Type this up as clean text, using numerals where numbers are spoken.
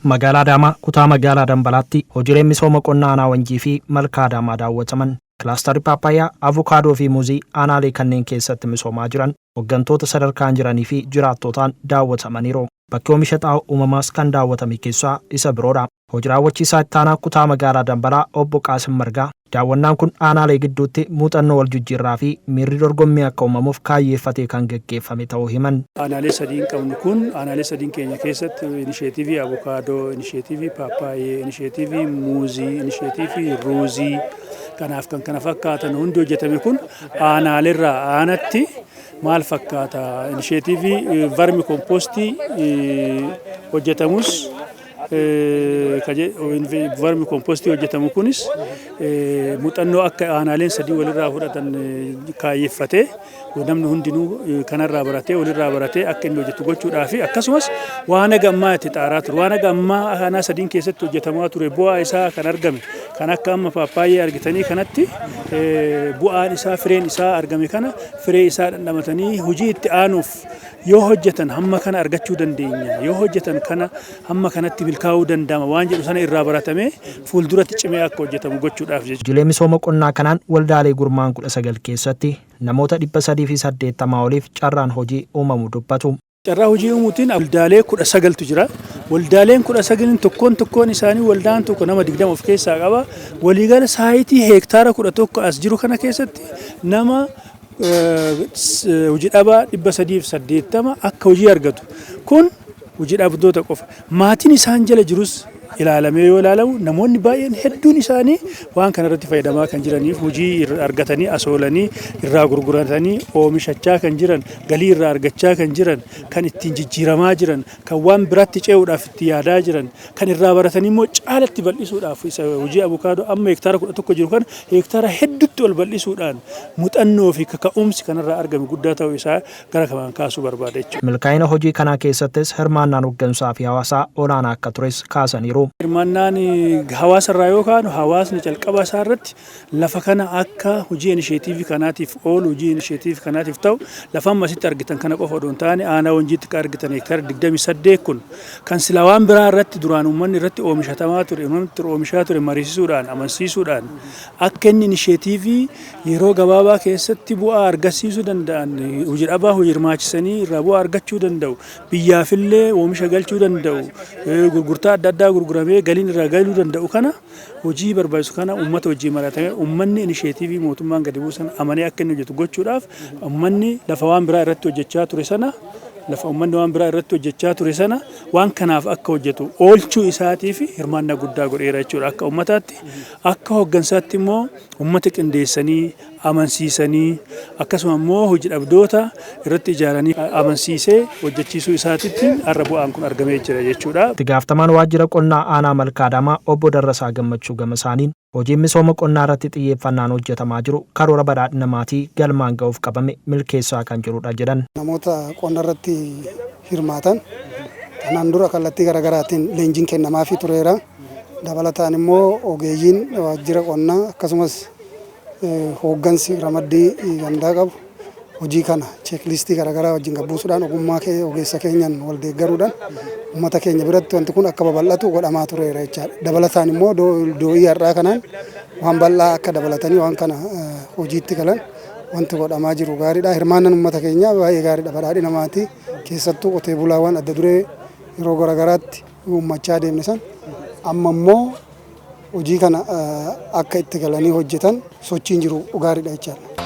Magaalaa Adaamaa kutaa magaalaa Dambalaatti hojiileen misooma qonnaa aanaa Wanjii fi Malkaa Adaamaa daawwataman. Kilaastarri Paappaayyaa, Avukaadoo fi Muuzii aanaalee kanneen keessatti misoomaa jiran hooggantoota sadarkaan jiranii fi jiraattootaan daawwatamaniiru. Bakki oomisha xaa'oo uumamaas kan daawwatame keessaa isa biroodha. Hojii raawwachiisaa itti aanaa kutaa magaalaa Dambalaa Obbo Qaasim Margaa, daawwannaan kun aanaalee gidduutti muuxannoo wal jijjiirraa fi miirri dorgommii akka uumamuuf kaayyeeffatee kan geggeeffame ta'uu himan. Aanaalee sadiin qabnu kun, aanaalee sadiin keenya keessatti inisheetiivii abukaadoo, inisheetiivii paappaayyee, inisheetiivii muuzii, inisheetiivii ruuzii, kanaaf kan kana fakkaatan hundi hojjetame kun aanaaleerraa aanatti maal fakkaata, inisheetiivii vermicompostii hojjetamus, vermicompostii hojjetamu kunis muuxannoo akka aanaaleen sadii walirraa fudhatan kaayyeeffatee, namni hundinuu kanarraa baratee, walirraa baratee akka inni hojjetu gochuudhaa fi akkasumas waan haga ammaa itti xaaraa ture, waan haga ammaa aanaa sadiin keessatti hojjetamaa ture, bu'aa isaa kan argame, kan akka amma paappaayyee argitanii kanatti bu'aan isaa, fireen isaa argame kana, firee isaa dhandhamatanii hojii itti aanuuf yoo hojjetan hamma kana argachuu dandeenya, yoo hojjetan kana hamma kanatti milkaa'uu danda'ama waan jedhu sana irraa baratamee fuulduratti cimee akka hojjetamu gochuudhaaf jechuudha. Hojiilee misooma qonnaa kanaan waldaalee gurmaa'an 19 keessatti namoota 380 oliif carraan hojii uumamu dubbatu. Carraa hojii uumuutiin waldaalee 19tu jira. Waldaaleen 19n tokkoon tokkoon isaanii, waldaan tokko nama 20 of keessaa qaba. Waliigala saayitii heektaara 11 as jiru kana keessatti nama hojii dhabaa 380 akka hojii argatu. Kun hojii dhabdoota qofa. Maatiin isaan jala jirus ilaalamee yoo ilaalamu, namoonni baay'een hedduun isaanii waan kana irratti fayyadamaa kan jiraniif, hojii argatanii asoolanii irraa gurguratanii oomishachaa kan jiran, galii irraa argachaa kan jiran, kan ittiin jijjiiramaa jiran, kan waan biraatti ce'uudhaaf itti yaadaa jiran, kan irraa baratanii immoo caalatti bal'isuudhaaf isa hojii abukaadoo amma heektaara 11 jiru kana heektaara hedduutti ol bal'isuudhaan muuxannoo fi kaka'umsi kanarraa argame guddaa ta'uu isaa gara kanaan kaasuu barbaada jechuudha. Milkaa'ina hojii kanaa keessattis hirmaannaan hooggansaa fi hawaasaa olaanaa akka tures kaasaniiru. Hirmaannaan hawaasa irraa yoo kaanu, hawaasni calqaba isaa irratti lafa kana akka hojii inisheetiivii kanaatiif oolu, hojii inisheetiivii kanaatiif ta'u, lafa amma asitti argitan kana qofa odoo hin taane, aanaa Wanjiitti kan argitan heektaara 28 kun kan sila waan biraa irratti duraan uummanni irratti oomishatamaa ture, uummanni itti oomishaa ture, mariisisuudhaan, amansiisuudhaan akka inni inisheetiivii yeroo gabaabaa keessatti bu'aa argisiisuu danda'an, hojii dhabaa hirmaachisanii irraa bu'aa argachuu danda'u, biyyaafillee oomisha galchuu danda'u, gurgurtaa adda addaa gurguramee galiin irraa galuu danda'u kana, hojii barbaachisu kana uummata wajjin mari'atamee, uummanni inisheetiivii mootummaan gadi buusan amanee akka inni hojjetu gochuudhaaf, uummanni lafa waan biraa irratti hojjechaa ture sana, lafa uummanni waan biraa irratti hojjechaa ture sana waan kanaaf akka hojjetu oolchuu isaatiif hirmaannaa guddaa godheera jechuudha akka uummataatti. Akka hooggansaatti immoo uummata qindeessanii amansiisanii, akkasuma immoo hojii dhabdoota irratti ijaaranii amansiisee hojjechiisuu isaatitti har'a bu'aan kun argamee jira jechuudha. Itti gaafatamaan waajjira qonnaa aanaa Malkaa Adaamaa Obbo Darrasaa Gammachuu gama isaaniin, hojiin misooma qonnaa irratti xiyyeeffannaan hojjetamaa jiru karoora badhaadhina maatii galmaan ga'uuf qabame milkeessaa kan jirudha jedhan. Namoota qonna irratti hirmaatan kanaan dura kallattii garaagaraatiin leenjiin kennamaafii tureera. Dabalataan immoo ogeeyyiin waajjira qonnaa akkasumas hooggansi ramaddii gandaa qabu hojii kana checklistii garaagaraa wajjin gabbuusuudhaan, ogummaa ogeessa keenyaan wal deeggaruudhaan uummata keenya biratti wanti kun akka babal'atu godhamaa tureera jechaadha. Dabalataan immoo doo'ii har'aa kanaan waan bal'aa akka dabalatanii waan kana hojiitti galan wanti godhamaa jiru gaariidha. Hirmaannaan uummata keenyaa baay'ee gaariidha. Badhaadhina maatii keessattuu qotee bulaawwan adda duree yeroo garaagaraatti uummachaa deemne san amma immoo hojii kana akka itti galanii hojjetan sochiin jiru gaariidha jechaadha.